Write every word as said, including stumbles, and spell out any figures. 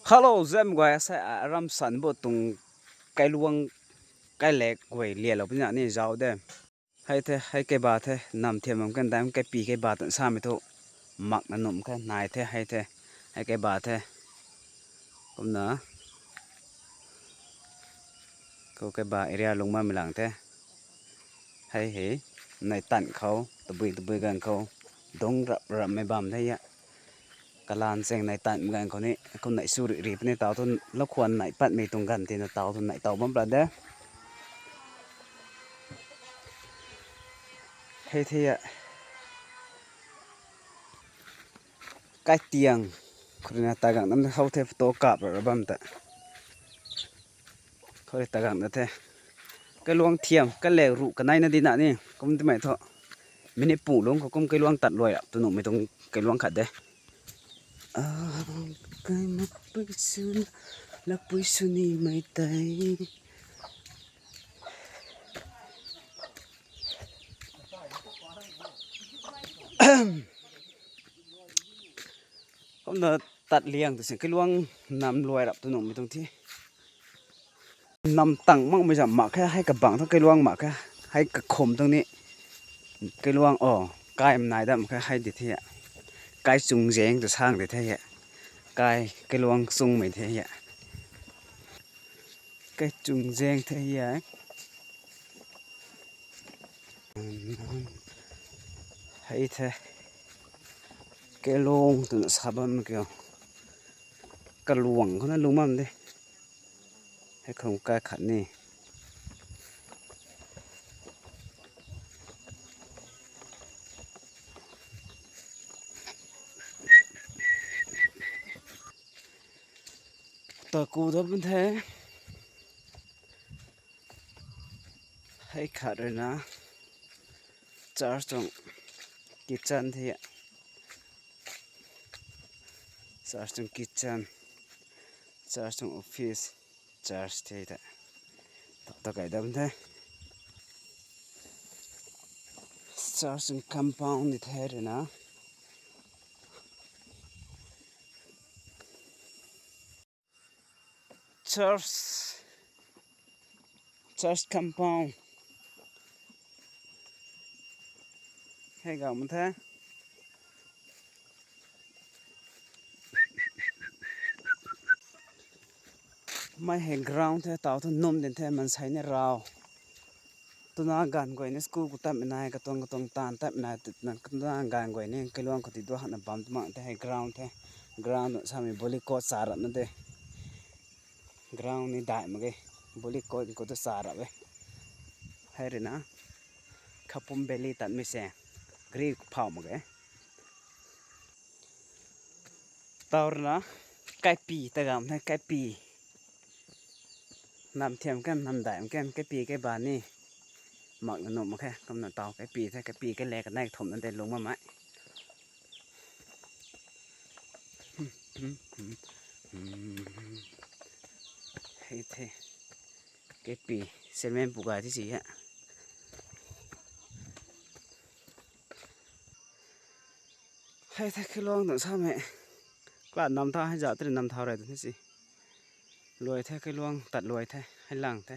Hello, zem guay, asei aram san bo tuang kailuang kailek guay lialou puni ni zauc de. Hei the, hei kaiba the, nam thiam bam kan dam kaipi kaiba tan samei thu makna num khe nai the, hei the, hei kaiba the. Kumna, khou kaiba area lungmamei lang the. Hei hei, nai tan khou, tabui tabui ganv khou, dungc rap rapmei bam the a. Kalan cheng nai tan ganv khou ni, kum nai su ri ri puni tau thu, lakhwan nai patmei tuang ganv tina tau thu nai tau bam pla de. Hei the a. Kaitiang, khou rui na tagang nam how the photo kap ra bam ta. Khou rui tagang na the. Kailuang thiam, kailek ruh kanei na di na ni, kum timei thu. Minute pu lung khou kum kailuang tat luai rap tu nuhmei tuang kailuang khat de. Ah, kai mapui sun, lapui suni mei tei. Kumna tat liang tu sin kailuang nam luai rap tu nuhmei tuang the. Nam tang makmei zam mak khe, hei kabang thu kailuang mak khe, hei kakhum tuang ni kailuang o, kai mnai dam khe, hei di the a. Kai chung zeng tu sang di the a. Kai kailuang chungmei the a. Kai chung zeng the a. Hei the. Kailuang twna sa bam kiu. Kaluang khou na lung bam de. Hei khou kai khat ni. Taku da bam the. Hei khat rui na church tuang kitchen the. Church tuang kitchen, church tuang office, church the ta. Ta kai dam the. Church tuang compound ni the rui na. Church, church compound. Hei gam the. Mei hei ground the, tau thu num din the, mansei ni rau. Tuna ganv guay ni school khou tatmei nai, katuang katuang taanv tatmei nai, tuna ganv guay ni kailuang khou ti du hana bam tu mak the, hei ground the. Ground samei volley court sa rap na de. Ground ni dai mak ge. Volley court khou tu sa rap e. Hei rui na. Khapum Valley tatmei se. Gari phau mak ge. Tau rui na. Kaipi ta gam the, kaipi. Nam thiam kan, nam dai kan, kaipi kaiba ni. Mak na num mak khe, kumna tau kaipi the, kaipi kailek kanei thumh na de lung bam mei. Hei the. Kaipi, semen pu gay thi si a. Hei the kailuang tuang samei. Kla nam tha hei za tei nam thau rei tuang the si. Luai the kailuang, tat luai the, hei lang the.